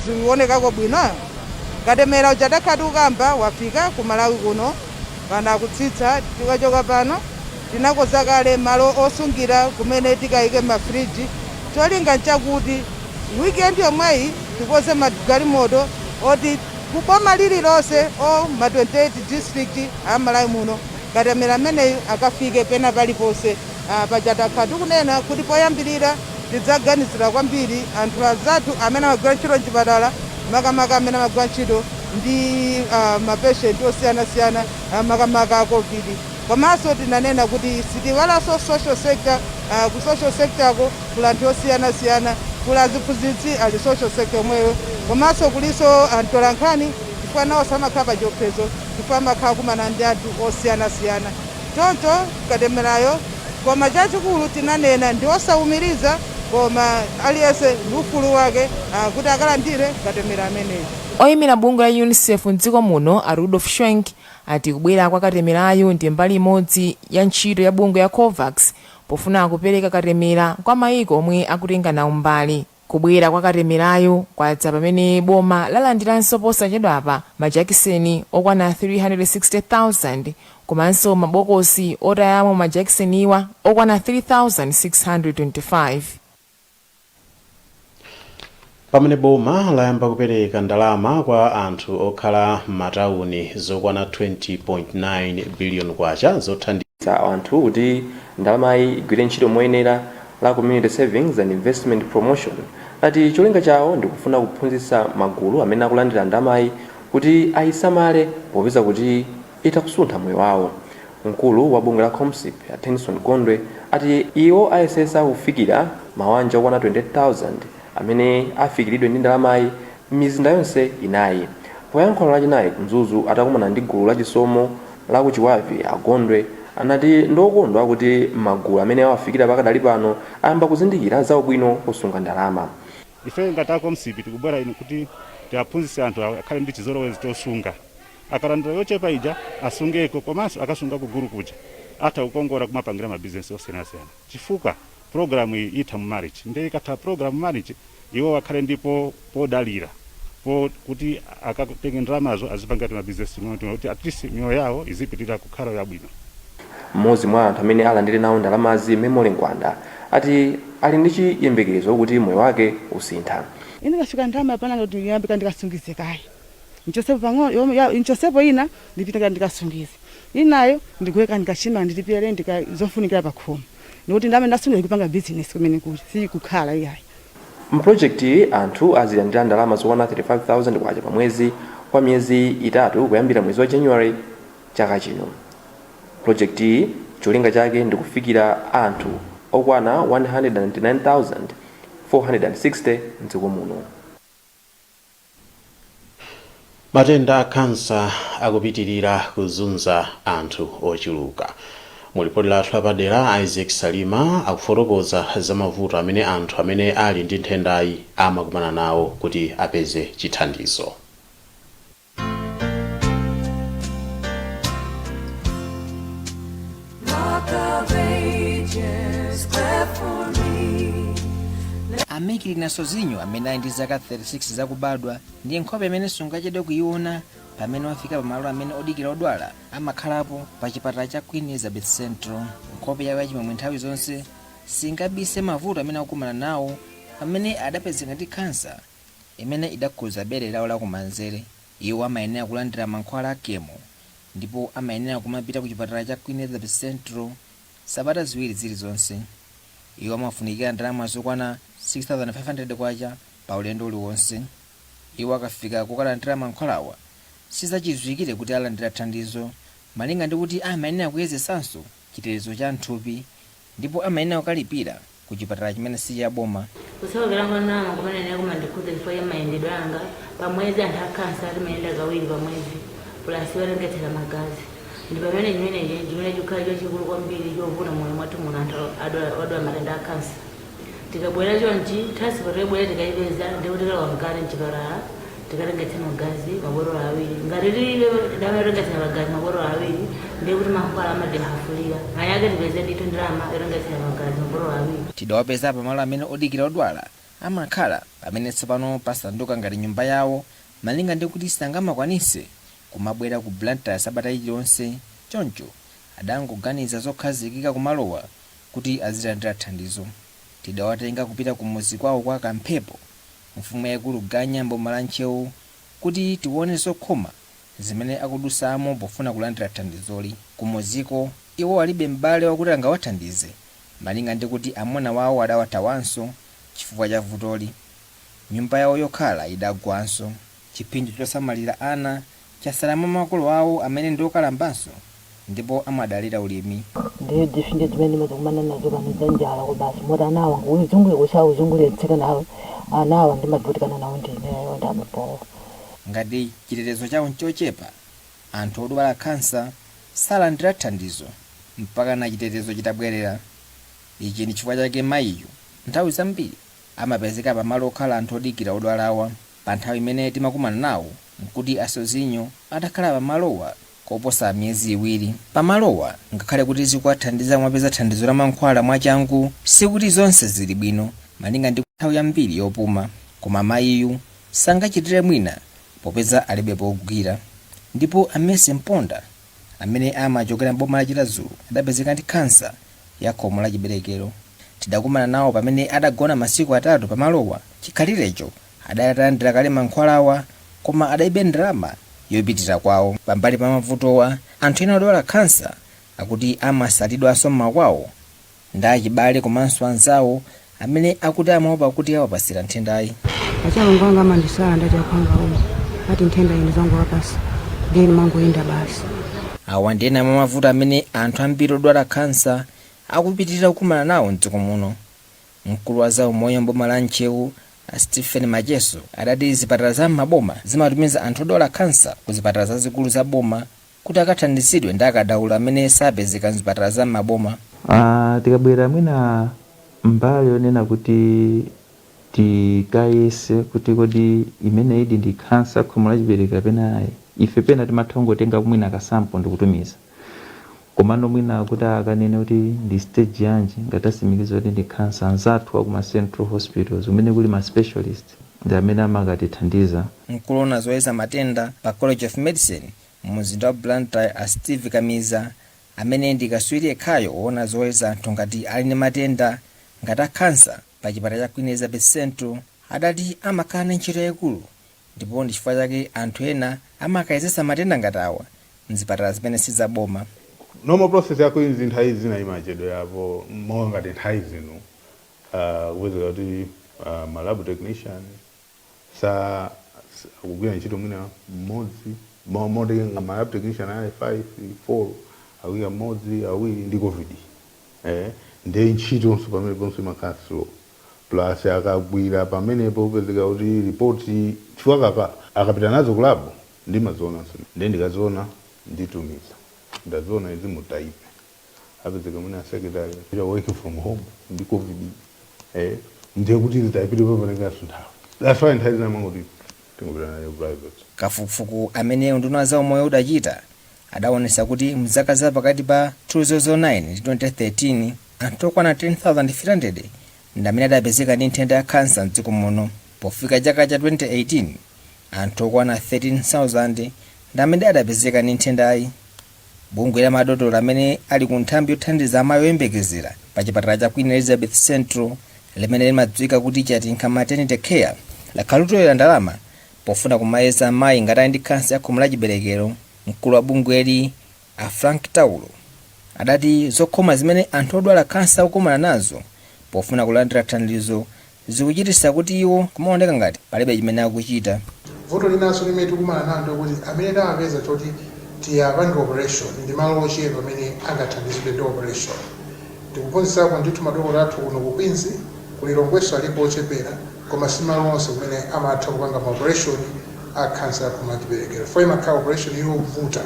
Zionekako bwino. Katemera uja takhala tikukamba wafika ku Malawi kuno, pano akutsitsa. Tikachoka pano tinakonza kale malo osungira kumene tikayike mafriji. Cholinga nchakuti weekend yomweyi tikoze magalimoto oti kuboma lililonse o ma 28 district a Malawi muno, katemera ameneyu akafike pena paliponse. Paja takhala tikunena kuti poyambirira tidzaganizira kwambiri anthu azathu amene amagwira ntchito mchipatala, makamaka amene amagwira ntchito ndi mapatient osiyanasiyana, makamaka a COVID. Komanso tinanena kuti sitiwalanso social sector. Ku social sector ko kuli anthu osiyanasiyana, kuli aziphunzitsi ali social sector omweyo, komanso kulinso atolankhani, chifukwa nawo samakhala pa chiopsezo chifukwa amakhala kumana ndi anthu osiyanasiyana. Choncho katemerayo, koma chachikulu tinanena ndi osawumiriza, koma aliyense ndi ufulu wake kuti akalandire katemera ameneyo. Oyimira bungwe la UNICEF mdziko muno, a Rudolf Schwenk, ati kubwera kwa katemerayo ndi mbali imodzi ya ntchito ya bungwe ya COVAX pofuna kupereka katemera kwa mayiko omwe akutenga nawo mbali. Kubwera kwa katemerayo kwadza pamene boma lalandiranso posachedwapa majakiseni okwana 360,000 komanso mabokosi otayamo majakiseniwa okwana 3625. Pamene boma layamba kupereka ndalama kwa anthu okhala m'matawuni zokwana 20.9 billion kwacha zothandiza anthu kuti ndalamayi igwire ntchito moyenera, la Community Savings and Investment Promotion lati cholinga chawo ndikufuna kuphunzitsa magulu amene akulandira ndalamayi kuti ayisamale, popeza kuti itakusuntha moyo wawo. Mkulu wa bungwe la COMSIP, a Tennyson Gondwe, ati iwo ayesesa kufikira mawanja okwana 28,000 amene afikiridwe ndi ndalamayi m'mizinda yonse inayi. Poyankhula Lachinayi ku Mzuzu atakumana ndi gulu la Chisomo la ku Chiwavi, a Gondwe anati ndokondwa kuti magulu amene awafikira pakadali pano ayamba kuzindikira za ubwino osunga ndalama. Ife ngati a COMSIP tikubwera ino kuti tiaphunzitse anthu akhale ndi chizolowezi chosunga. Akalandira yochepa ija asungeko, komanso akasunga kugulu kuja atha kukongola kumapangira mabizinesi osiyanasiyana, chifukwa program iyi itha mu March. Ndiye ikatha program mu March, iwo akhale ndipo podalira po kuti akatenge ndalamazo azipanga timabizinesi ting'onoting'ono kuti at least miyoyo yawo izipitirira kukhala yabwino. Mmodzi mwa anthu amene alandire nawo ndalamazi, Memory Ngwanda, ati ali ndi chiyembekezo kuti moyo wake usintha. Ine kafika ndalama pana kuti ndiyambe ndikasungize kayi, nchosepo pang'ono, nchosepo ina ndipita ndikasungize, inayo ndikuweka ndikachima ndilipire ndika zofunikira pakhomo, ndikuti ndame ndasungiza kupanga business kumene kuti sikukhala iyayi. Mprojekti anthu azilandira ndalama zokwana 35,000 kwacha pa mwezi kwa miyezi 3 kuyambira mwezi wa January chaka chino. Projekti cholinga chake ndikufikira anthu okwana 199,460 mdziko muno. Matenda a khansa akupitirira kuzunza anthu ochuluka. Mu lipoti lathu lapadera, Isaac Salima akufotokoza za mavuto amene anthu amene ali ndi nthendayi amakumana nawo kuti apeze chithandizo. Amikilina Sozinho, amene ali ndi zaka 36 zakubadwa, ndi nkhope imene sungachedwe kuiona pamene wafika pamalo amene odikira odwala amakhalapo pa chipatala cha Queen Elizabeth Central. Nkhope yawo yachimwemwe nthawi zonse singabise mavuto amene akukumana nawo pamene adapezeka ndi khansa imene idakhuza bere lawo lakumanzere. Iwo amayenera kulandira mankhwala a chemo ndipo amayenera kumapita ku chipatala cha Queen Elizabeth Central sabata 2 zilizonse. Iwo amafunikira ndalama zokwana 6500 kwacha pa ulendo uliwonse. Iwo akafika kukalandira mankhwalawa, sizachidziwikire kuti alandira thandizo, malinga ndi kuti amayenera kuyezetsanso chitetezo cha mthupi ndipo amayenera kukalipira ku chipatala chimene si cha boma. Kusowekera kwa ndalama kumene kumandikhudza chifukwa cha mayendedwe anga pamwezi. Anthu akhansa timayenda kawiri pamwezi, plus werengetsera magazi, ndi pamene chimenechi chimene chikhala chachikulu kwambiri chovuta moyo mwathu muno. Anthu odwala matenda a khansa tikabwera chonchi, transport yobwera tikayipeza, ndikuti tikalowa mkati mchipatala tikalengetse magazi mabotolo 2. Ngati tilibe ndalama yotengetsera magazi mabotolo 2, ndiye kuti mankhwala amatihafulira mayake tipeze ndithu ndalama yotengetsera magazi mabotolo 2. Tidawapeza pamalo amene odikira odwala Amakhala pamene tsopano pasanduka ngati nyumba yawo, malinga ndi kuti sangamakwanise kumabwera ku Blantyre sabata iliyonse. Choncho adangoganiza zokhazikika kumalowa kuti azilandira thandizo. Tidawatenga kupita kumuzi kwawo kwa Kamphepo, mfumu yaikulu Ganya, mboma la Ntcheu, kuti tione zokhoma zimene akudusamo pofuna kulandira thandizoli. Kumuziko iwo alibe m'bale wakuti angawathandize, malinga ndi kuti amuna wawo adawathawanso chifukwa cha vutoli. Nyumba yawo yokhala idagwanso. Chipsinjo chosamalira ana chasala mwa makolo awo amene ndi okalambanso ndipo amadalira ulimi. Ndiye zipsinjo zimene ndimazikumana nazo pano za njala ko basi, moti anawa uzungulire kusawa uzungulire mtsika nawo anawa ndimavutikana nawo ndineyo ndi abambowo. Ngati chitetezo chawo nchochepa, anthu odwala khansa salandira thandizo mpaka na chitetezo chitabwerera. Ichi ndi chifukwa chake mayiyu nthawi zambiri amapezeka pamalo okhala anthu odikira odwalawa. Pa nthawi imene timakumana nawo nkuti Asozinyo atakhala pamalowa koposa miyezi 2. Pamalowa, ngakhale kuti zikuwathandiza mwapeza thandizo la mankhwala mwachangu, sikuti zonse zili bwino, malinga ndi nthawi yambiri yopuma. Koma mayiyu sangachitire mwina popeza alibe pogwira. Ndipo Amese Mponda, amene amachokera mboma la Chiradzulu, adapezeka ndi khansa ya khomo la chiberekero. Tidakumana nawo pamene adagona masiku 3 pamalowa. Chikhalirecho adatalandira kale mankhwalawa, koma adalibe ndalama yopitira kwawo. Pambali pa mavutowa, anthu ena odwala khansa akuti amasalidwanso m'makwawo ndi achibale komanso anzawo amene akuti amaopa kuti awapasira nthendayi. Achalongo anga amandisala, ndati aphanga omwe ati nthenda ine zangu wapasi, ndiye ndimangoyenda basi. Awa ndi ena mwa mavuto amene anthu ambiri odwala khansa akupitirira kukumana nawo mdziko muno. Mkulu wa zaumoyo mboma la Ntcheu, a Stephen Macheso, adati zipatala za m'maboma zimatumiza anthu odwala khansa ku zipatala zazikulu za boma kuti akathandizidwe ndi akadaulo amene sapezeka mzipatala za m'maboma. Tikabwera mwina mbali yonena kuti tikayese kuti kodi imene idi ndi khansa khomo la chiberekero kapena ayi, ife pena timatha kungotenga mwina ka sample ndikutumiza. Komano mwina kuti akanene kuti ndi stage yanji, ngati asimikiza kuti ndi khansa, anzathu akuma central hospitals kumene kuli ma specialist ndi amene amakatithandiza. Mkulu woona zoyeza matenda pa College of Medicine mumzinda wa Blantyre, a Steve Kamiza, amene ndi kaswiri yekhayo woona zoyeza anthu ngati ali ndi matenda ngati a khansa pa chipatala cha Queen Elizabeth Central, adati amakhala ndi ntchito yayikulu ndipo ndi chifukwa chake anthu ena amakayezesa matenda ngati awa mzipatala zimene sizaboma. Normal process ya Queens nthawi zina imachedwerapo, monga ngati nthawi zino kupezeka kuti ma lab technician sa akugwira ntchito mwina mmodzi, motenga ma lab technician ali 5, 4, akuyika mmodzi, awiri ndi COVID, ndiye ntchitonso pameneponso imakhala slow. Plus akagwira pamenepo kupezeka kuti ripoti, chifukwa kaka akapita nazo ku lab ndimazionanso, ndiye ndikaziona nditumiza, ndaziona izi, mutaipe. Apezeka mwina secretary work from home ndi COVID, ndiye kuti zitaipire papanekanso nthawi. That's why nthawi zina mangoti tingopita nayo private. Kafukufuku amene unduna wa zaumoyo udachita adaonesa kuti mzaka za pakati pa 2009 ndi 2013, anthu okwana 10,300 ndi amene adapezeka ndi nthenda ya khansa mdziko muno. Pofika chaka cha 2018, anthu okwana 13,000 ndi amene adapezeka ndi nthendayi. Bungwe la madotolo amene ali ku nthambi yothandiza amayi oyembekezera pa chipatala cha Queen Elizabeth Central, limene limadziwika kuti Chatinkha Maternity Care, lakhala litolera ndalama pofuna kumayeza amayi ngati ali ndi khansa ya khomo la chiberekero. Mkulu wa bungweli, a Frank Taulo, adati zokhoma zimene anthu odwala khansa akukumana nazo pofuna kulandira thandizo zikuchititsa kuti iwo kumaoneka ngati palibe chimene akuchita. Vuto linanso limene tikumana nalo ndikuti amene tamapeza choti tiyapange operation ndi malo ochepa amene angathandizidwe ndi operation. Tikuphunzitsako ndithu madokotala athu kuno ku Queens, ku Lilongwenso aliko ochepera, koma si malo onse kumene amatha kupanga ma operation a khansa ya khomo la chiberekero, fo imakhala operation yovuta,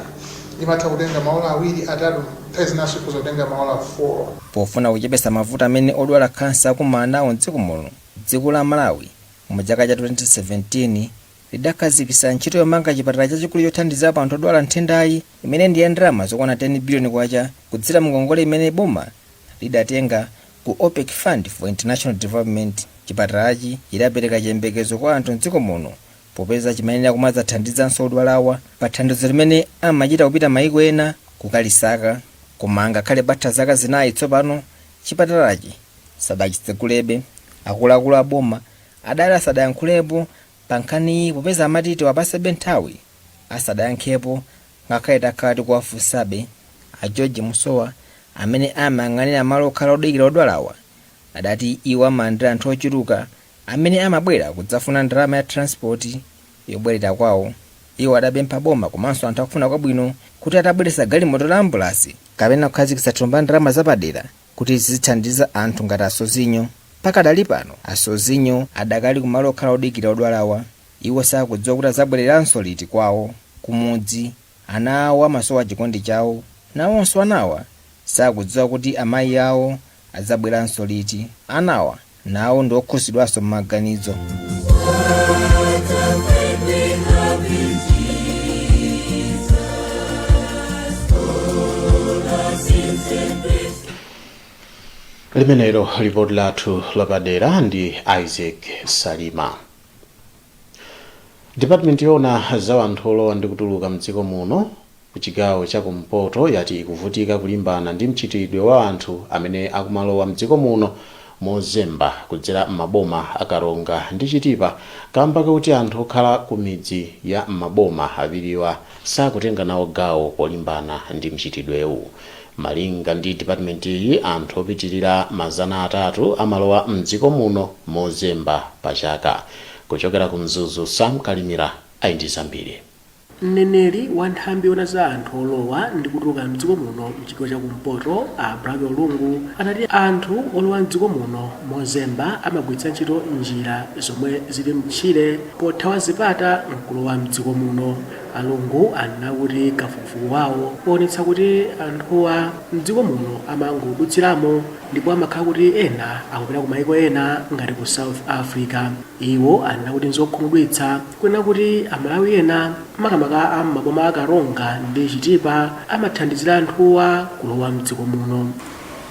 imatha kutenga maola 2, 3, nthawi zinanso ikhoza kutenga maola 4. Pofuna kuchepetsa mavuto amene odwala khansa akumana nawo mdziko muno, dziko la Malawi mu chaka cha 2017 lidakhazikitsa ntchito yomanga chipatala chachikulu chothandizapo anthu odwala nthendayi, imene ndi ya ndalama zokwana 10 biliyoni kwacha kudzera mu ngongole imene boma lidatenga ku OPEC Fund for International Development. Chipatalachi chidapereka chiyembekezo kwa anthu mdziko muno popeza chimayenera kumadzathandizanso odwalawa pa thandizo limene amachita kupita maiko ena kukalisaka, koma ngakhale patha zaka 4 tsopano chipatalachi sadachitsekulebe. Akuluakulu a boma adali asadayankhulepo pa nkhaniyi popeza amati tiwapasebe nthawi asadayankhepo, ngakhale takhala tikuwafunsabe. A George Musowa amene amayang'anira malo okhala odikira odwalawa adati iwo amalandira anthu ochuluka amene amabwera kudzafuna ndalama ya transport yobwerera kwawo. Iwo adapempha boma komanso anthu akufuna kwabwino kuti atabweretsa galimoto la ambulasi kapena kukhazikitsa thumba la ndalama zapadera kuti zizithandiza anthu ngati asozinyo. Pakadali pano asozinyo adakali kumalo okhala odikira odwalawa. Iwo sakudziwa kuti adzabwereranso liti kwawo kumudzi. Ana awo amasowa chikondi chawo, nawonso anawa sakudziwa kuti amayi awo adzabweranso liti. Anawa nawo ndi okhuzidwanso m'maganizo. Limenelo lipoti lathu lapadera ndi Isaac Salima. Department yoona za anthu olowa ndi kutuluka mdziko muno ku chigawo cha kumpoto yati ikuvutika kulimbana ndi mchitidwe wa anthu amene akumalowa mdziko muno mozemba kudzera m'maboma a Karonga ndi Chitipa kamba kakuti anthu okhala ku midzi ya m'maboma awiriwa sakutenga nawo gawo polimbana ndi mchitidwewu. Malinga ndi department-yi, anthu opitilira 300 amalowa mdziko muno mozemba pa chaka. Kuchokera ku Mzuzu, Sam Kalimira ali ndi zambiri. Mneneri wa nthambi yoona za anthu olowa ndi kutuluka mdziko muno mchigawo cha kumpoto a Blackwell Lungu anati anthu olowa mdziko muno mozemba amagwiritsa ntchito njira zomwe zili mtchire pothawa zipata nkulowa mdziko muno. A Lungu anena kuti kafukufuku wawo waonetsa kuti anthuwa mdziko muno amangodutsiramo ndipo amakhala kuti ena akupita ku maiko ena ngati ku South Africa. Iwo anena kuti nzokhumudwitsa kunena kuti Amalawi ena makamaka a m'maboma a Karonga ndi Chitipa amathandizira anthuwa kulowa mdziko muno.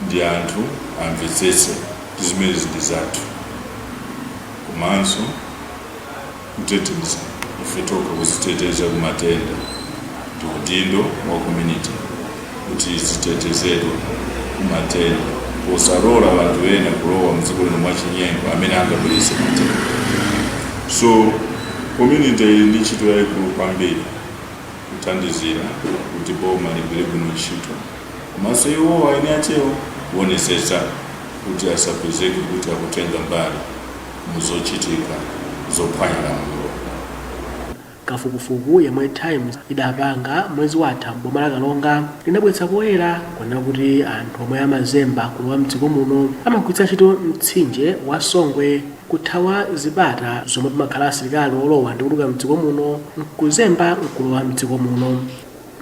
Ndi anthu amvetsetse kuti zimenezi ndi zathu komanso kuteteza ife tokha, kuziteteza ku matenda ndi udindo wa community kuti zitetezedwe ku matenda posalola anthu ena kulowa mdziko lino mwachinyengo amene angabweretse matenda. So community ili ndi ntchito yayikulu kwambiri kuthandizira kuti boma ligwire bwino ntchito, komanso iwowa eni achewo kuonetsetsa kuti asapezeke kuti akutenga mbali muzochitika zophwanya lamulo. Kafukufuku yemwe Times idapanga mwezi watha m'boma la Karonga linabweretsa poyera kunena kuti anthu omwe amazemba kulowa mdziko muno amagwiritsa ntchito mtsinje wa Songwe kuthawa zipata zomwe pamakhala asilikali olowa ndi kutuluka mdziko muno nkuzemba nkulowa mdziko muno.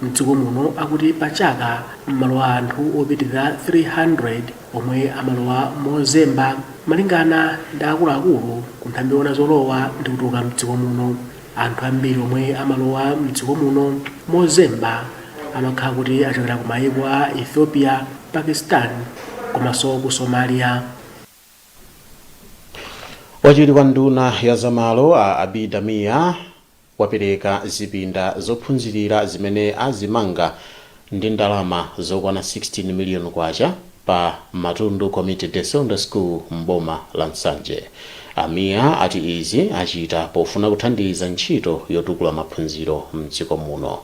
Mdziko muno akuti pa chaka mmalowa anthu opitirira 300 omwe amalowa mozemba malingana ndi akuluakulu ku nthambi yoona zolowa ndi kutuluka mdziko muno. Anthu ambiri omwe amalowa mdziko muno mozemba amakhala kuti achokera ku mayiko a Ethiopia, Pakistan komanso ku Somalia. Wachiwiri kwa nduna ya zamalo a Abida Mia wapereka zipinda zophunzirira zimene azimanga ndi ndalama zokwana 16 million kwacha pa Matundu Community Day Secondary School m'boma la Nsanje. A Mia ati izi achita pofuna kuthandiza ntchito yotukula maphunziro mdziko muno.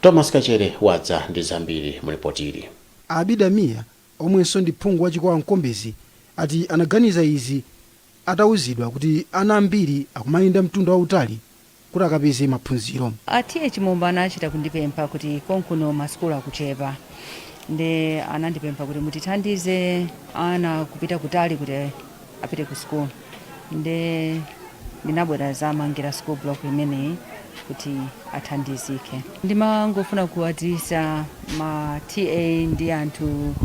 Thomas Kachere wadza ndi zambiri mu lipotili. A Abida Mia omwenso ndi phungu wa Chikwawa Mkombezi ati anaganiza izi atauzidwa kuti ana ambiri akumayenda mtunda wautali kuti akapeze maphunziro. A T/A Chimombo anachita kundipempha kuti konkuno masukulu akuchepa nde anandipempha kuti mutithandize ana kupita kutali kuti apite ku school, nde ndinabwera zamangira school block imeneyi kuti athandizike. Ndimangofuna kuwadziwitsa ma TA ndi anthu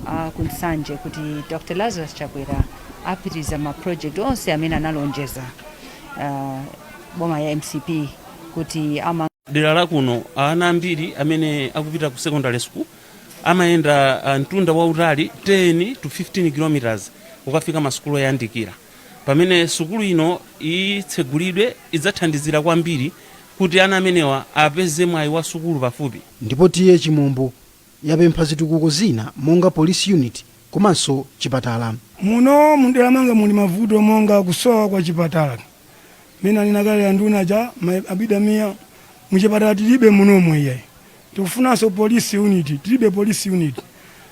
a ku Nsanje kuti Dr Lazarus Chakwera apitiriza ma project onse amene analonjeza boma ya MCP kuti ama Dera la kuno ana ambiri amene akupita ku secondary school amayenda mtunda wautali 10 to 15 kilometers kukafika masukulu oyandikira. Pamene sukulu ino itsegulidwe, idzathandizira kwambiri kuti ana amenewa apeze mwayi wa sukulu pafupi. Ndipo T/A Chimombo yapempha zitukuko zina monga police unit komanso chipatala. Muno mudera manga muli mavuto monga kusowa kwa chipatala. Mene anena kale anduna cha Abida Mia, muchipatala tilibe munomwe iyayi. Tikufunanso police unit, tilibe police unit.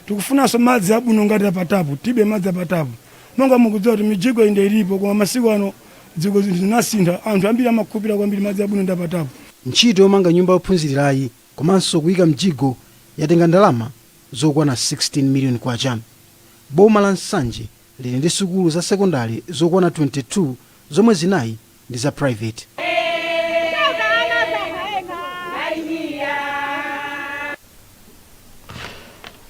Tikufunanso madzi abwino ngati apatapu, tilibe madzi apatapu. Monga mukudziwa kuti mijigo inde ilipo, koma masiku ano dziko zinthu zinasintha, anthu ambiri amakhupira kwambiri madzi abwino ndi apatapu. Ntchito yomanga nyumba yophunzirirayi komanso kuyika mjigo yatenga ndalama zokwana 16 million kwacha. Boma la Nsanje lili ndi sukulu za sekondari zokwana 22, zomwe zinayi ndi za private.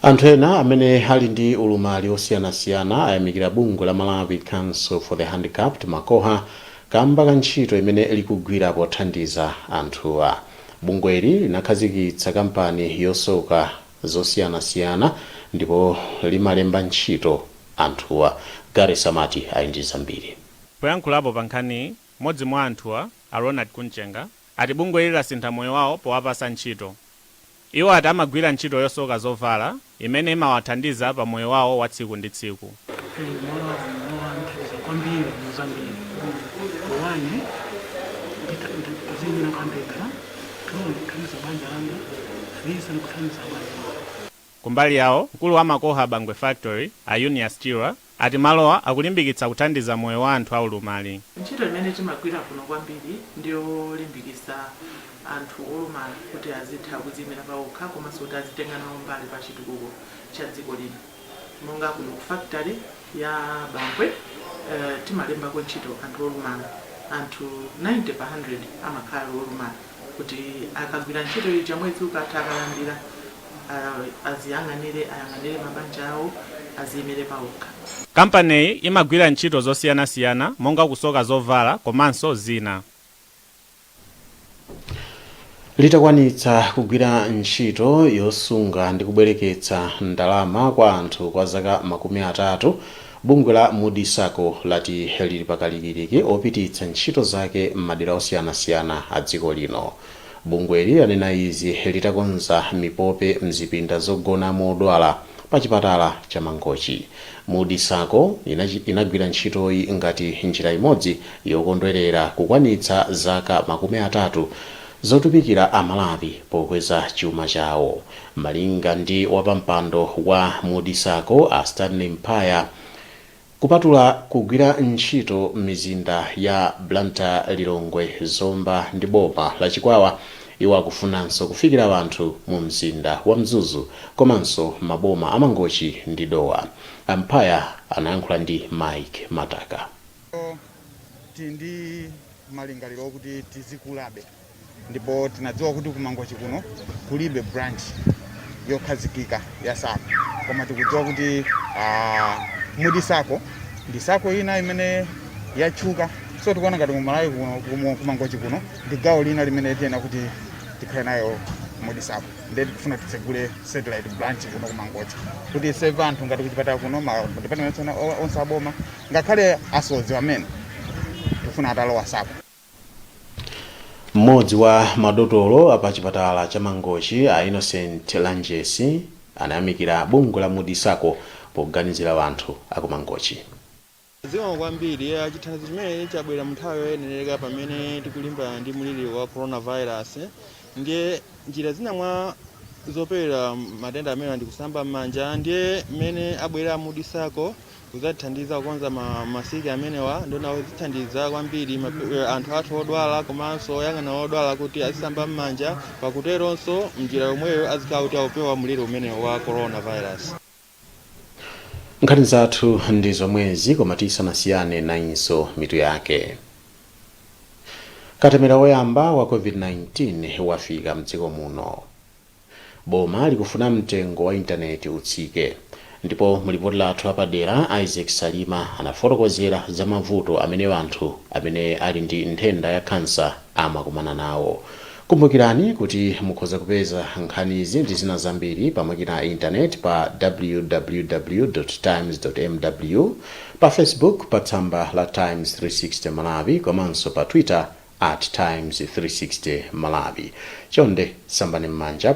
Anthu ena amene ali ndi ulumali osiyanasiyana ayamikira bungwe la Malawi Council for the Handicapped, MACOHA, kamba ka ntchito imene likugwira pothandiza anthuwa. Bungweli linakhazikitsa kampani yosoka zosiyanasiyana ndipo limalemba ntchito anthuwa. Gary Samati ali ndi zambiri. Poyankhulapo pa nkhaniyi, m'modzi mwa anthuwa, a Ronald Kunchenga, ati bungweli lasintha moyo wawo powapasa ntchito. Iwo ati amagwira ntchito yosoka zovala imene imawathandiza pa moyo wawo wa tsiku ndi tsiku. Mwandithandiza kwambiri mu zambiri. One, ndiziyimira pandekha. Two, ndikuthandiza banja langa. Three, ndikuthandiza banja. Kumbali yawo, mkulu wa MACOHA Bangwe Factory, a Eunias Chirwa, ati malowa akulimbikitsa kuthandiza moyo wa anthu aulumali. Ntchito imene timagwira kuno kwambiri ndiyolimbikitsa anthu olumala kuti azitha kudziyimira pawokha komanso kuti azitenga nawo mbali pa chitukuko cha dziko lino. Monga kuno ku factory ya Bangwe timalembako ntchito anthu olumala, anthu 90 pa 100 amakhala ali olumala kuti akagwira ntchito ija mwezi ukatha akalandira aziyang'anire, ayang'anire mabanja awo, aziyimire pawokha. Kampaniyi imagwira ntchito zosiyanasiyana monga kusoka zovala komanso zina. Litakwanitsa kugwira ntchito yosunga ndi kubwereketsa ndalama kwa anthu kwa zaka 30, bungwe la Mudi Sacco lati lili pakalikiliki opititsa ntchito zake m'madera osiyanasiyana a dziko lino. Bungweli lanena izi litakonza mipope mzipinda zogonamo odwala pa chipatala cha Mangochi. Mudi Sacco inagwira ntchitoyi ngati njira imodzi yokondwerera kukwanitsa zaka 30 zotumikira Amalawi pokweza chuma chawo. Malinga ndi wapampando wa Mudi Sacco a Stanley Mphaya, Kupatula kugwira ntchito m'mizinda ya Blantyre, Lilongwe, Zomba ndi boma la Chikwawa, iwo akufunanso kufikira anthu mu mzinda wa Mzuzu komanso maboma a Mangochi ndi Dowa. A Mphaya anayankhula ndi Mike Mataka. Tili ndi malingaliro okuti tizikulabe ndipo tinadziwa kuti ku Mangochi kuno kulibe branch yokhazikika ya Sacco, koma tikudziwa kuti Mudi Sacco ndi Sacco ina imene yatchuka, so tikuona ngati kumalawi kuno, ku Mangochi kuno ndi gawo lina limene tiyenera kuti tikhale nayo Mudi Sacco. Ndiye tikufuna titsegule satellite branch kuno ku Mangochi kuti serve anthu ngati kuchipatala kuno, ma departments onse aboma, ngakhale asodzi amene tikufuna atalowa Sacco. Mmodzi wa madotolo apa chipatala cha Mangochi, a Innocent Lanjesi, anayamikira bungwe la Mudi Sacco poganizira anthu aku Mangochi. Zikomo kwambiri. Chithandizo chimene chabwera mu nthawi yoyenereka pamene tikulimbana ndi mliri wa coronavirus. Ndiye njira zina mwa zopewera matenda amenewa ndi kusamba m'manja. Ndiye mmene abwera Mudi Sacco kudzatithandiza kukonza ma masiki amenewa, ndiona zithandiza kwambiri anthu athu odwala komanso oyang'ana odwala kuti azisamba m'manja, pakuteronso mnjira yomweyo azikhala kuti akupewa mliri umenewu wa coronavirus. Nkhani zathu ndi zomwezi, koma tisanasiyane nayinso mitu yake. Katemera woyamba wa COVID-19 wafika mdziko muno. Boma likufuna mtengo wa intaneti utsike. Ndipo mulipoti lathu lapadera, Isaac Salima anafotokozera za mavuto amene anthu amene ali ndi nthenda ya khansa amakumana nawo. Kumbukirani kuti mukhoza kupeza nkhanizi ndi zina zambiri pamakina a intaneti pa www.times.mw, pa Facebook pa tsamba la Times 360 Malawi, komanso pa Twitter @Times360Malawi. Chonde sambani m'manja.